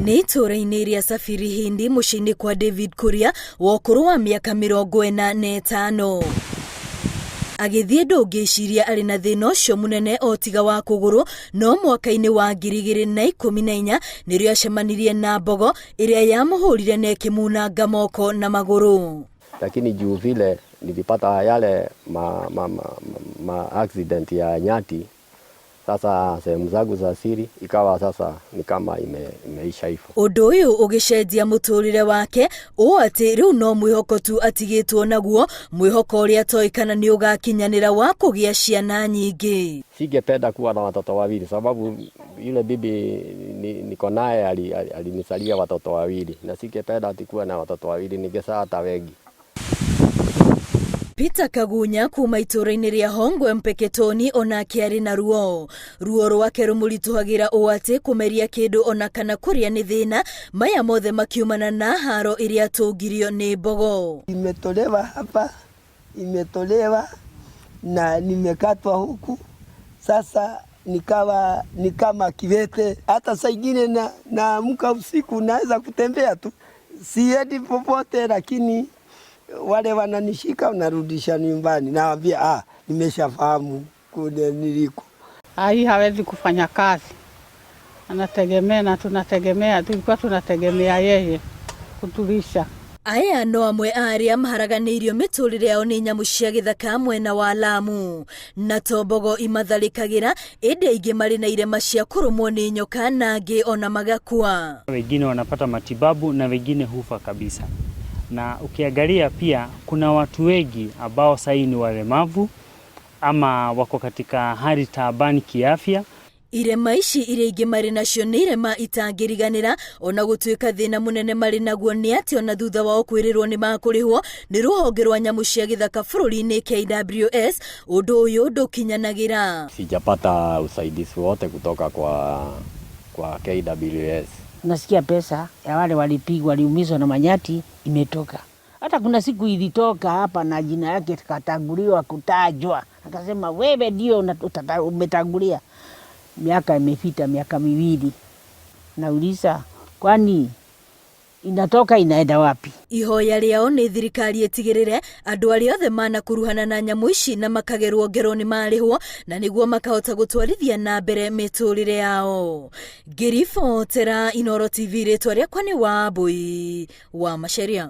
Nĩ itũũra-inĩ rĩa Safiri Hindi mũciĩ-inĩ kwa David Kuria wa ũkũrũ wa mĩaka 45. Agĩthiĩ ndũngĩciria arĩ na thĩna ũcio mũnene o tiga wa kũgũrũ, no mwaka-inĩ wa 2014 nĩrĩo acemanirie na mbogo ĩrĩa yamũhũrire na ĩkĩmunanga moko na magũrũ. Lakini juu vile nilipata yale ma, ma, ma, ma accident ya nyati, sasa sehemu zangu za siri ikawa sasa ni kama imeisha hivyo. Ũndũ ũyũ ũgĩcenjia mũtũrĩre wake ũũ atĩ rĩu no mwĩhoko tu atigĩtwo naguo, mwĩhoko ũrĩa atoĩ kana nĩ ũgakinyanĩra wa kũgĩa ciana nyingĩ. Singependa kuwa na watoto wawili sababu yule bibi niko naye alinizalia watoto wawili, na singependa ati kuwa na watoto wawili, ningezaa hata wengi. Peter Kagunya kuma itũũra-inĩ rĩa Hongwe Mpeketoni onake arĩ na ruo. Ruo rwake rũmũritũhagĩra ũũ atĩ kũmeria kĩndũ ona kana kũrĩa nĩ thĩna, maya mothe makiumana na haro ĩrĩa atũngirio nĩ mbogo. Imetolewa hapa, imetolewa na nimekatwa huku, sasa nikawa ni kama kiwete. Hata saa ingine naamka usiku naweza kutembea tu, siendi popote, lakini wale wananishika wanarudisha nyumbani, nawaambia nimeshafahamu kule niliko. Hii hawezi kufanya kazi, anategemea na tunategemea, tulikuwa tunategemea yeye kutulisha. Aya no amwe a arĩa maharaganĩirio mĩtũrĩre yao nĩ nyamũ cia gĩthaka mwena wa Lamu, na to mbogo imatharĩkagĩra, ĩndĩ aingĩ marĩ na irema cia kũrũmwo nĩ nyoka na angĩ ona magakua. Wengine wanapata matibabu na wengine hufa kabisa. Na ukiangalia pia kuna watu wengi ambao sahii ni walemavu ama wako katika hali taabani kiafya. Irema ici iria ingĩ marĩ nacio nĩ irema itangĩriganĩra, ona gũtuĩka thĩna mũnene marĩ naguo nĩ atĩ ona thutha wao kwĩrĩrwo nĩ makũrĩhwo nĩ rũhonge rwa nyamũ cia gĩthaka bũrũri-inĩ KWS, ũndũ ũyũ ndũkinyanagĩra. Sijapata usaidizi wote kutoka kwa KWS. Nasikia pesa ya wale walipigwa, waliumizwa na manyati imetoka. Hata kuna siku ilitoka hapa na jina yake katanguliwa kutajwa, akasema wewe ndio umetangulia. Miaka imepita, miaka 2. Nauliza, kwani inatoka inaenda wapi? Ihoya rĩao nĩ thirikari ĩtigĩrĩre andũ arĩa othe manakuruhana na nyamũ ici na makagerwo ngero nĩ marĩhwo na nĩguo makahota gũtwarithia na mbere mĩtũrĩre yao. Ngĩribotera Inooro TV, rĩtwa rĩakwa nĩ Wambui wa Macharia.